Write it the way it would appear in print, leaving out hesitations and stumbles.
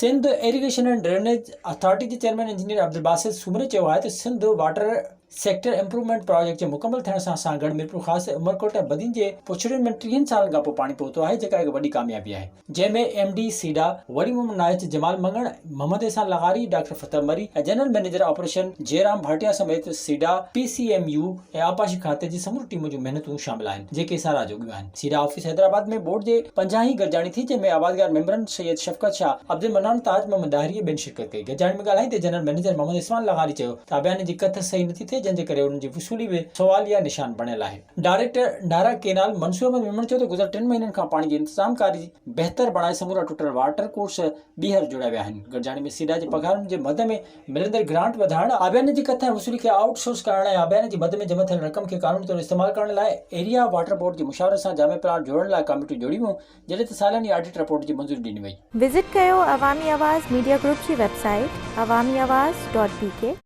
Sindh irrigation and drainage authority جي chairman engineer Abdul Basit سومري چيو آهي ته Sindh water sector improvement project جي مڪمل ٿيڻ سان سانگهڙ، ميرپورخاص، عمرڪوٽ ۽ بدين جي پڇڙين ۾ ٽيهن سالن کانپوء پاڻي پهتو آهي جيڪا هڪ وڏي ڪاميابي آهي جنهن ۾ M D SIDA Wali Muhammad Naich, جمال مڱڻ، محمد احسان لغاري، doctor Fateh Marri ۽ general manager operation Jairam Bhatia سميت SIDA, P C M U ۽ آبپاشي کاتي جي سموري ٽيم جون محنتون شامل آهن جيڪي ساراهه جوڳيون آهن. سيڊا آفيس حيدرآباد ۾ بورڊ جي پنجاهين گڏجاڻي ٿي، جنهن ۾ آبادگار ميمبرن سيد شفقت شاهه، عبدالمنان، تاج محمد ڏاهري ۽ ٻين شرڪت ڪئي. گڏجاڻي ۾ ڳالهائيندي جنرل مئنيجر محمد عثمان لغاري چيو ته آبياني جي ڪٿ صحيح نٿي ٿئي، جنهن جي ڪري انهن جي وصولي به سواليه نشان بڻيل آهي. ڊائريڪٽر نارا ڪينال منصور احمد ميمڻ چيو ته گذريل ٽن مهينن کان پاڻي جي انتظام ڪاري بهتر بڻائي سمورا ٽٽل واٽر ڪورس ٻيهر جوڙيا ويا آهن. گڏجاڻي ۾ سيڊا جي پگهارن جي مد ۾ ملندڙ گرانٽ وڌائڻ، آبياني جي ڪٿ ۽ وصولي کي آئوٽ سورس ڪرڻ ۽ آبياني جي مد ۾ جمع ٿيل رقم کي قانوني طور استعمال ڪرڻ لاء ايريا واٽر بورڊ جي مشاورت سان جامع پلان جوڙڻ لاء ڪاميٽيون جوڙيون ويون، جڏهن ته سالياني آڊٽ رپورٽ جي منظوري ڏني وئي. وزٽ ڪيو عوامي آواز ميڊيا گروپ جي website Awami Awaz dot B K.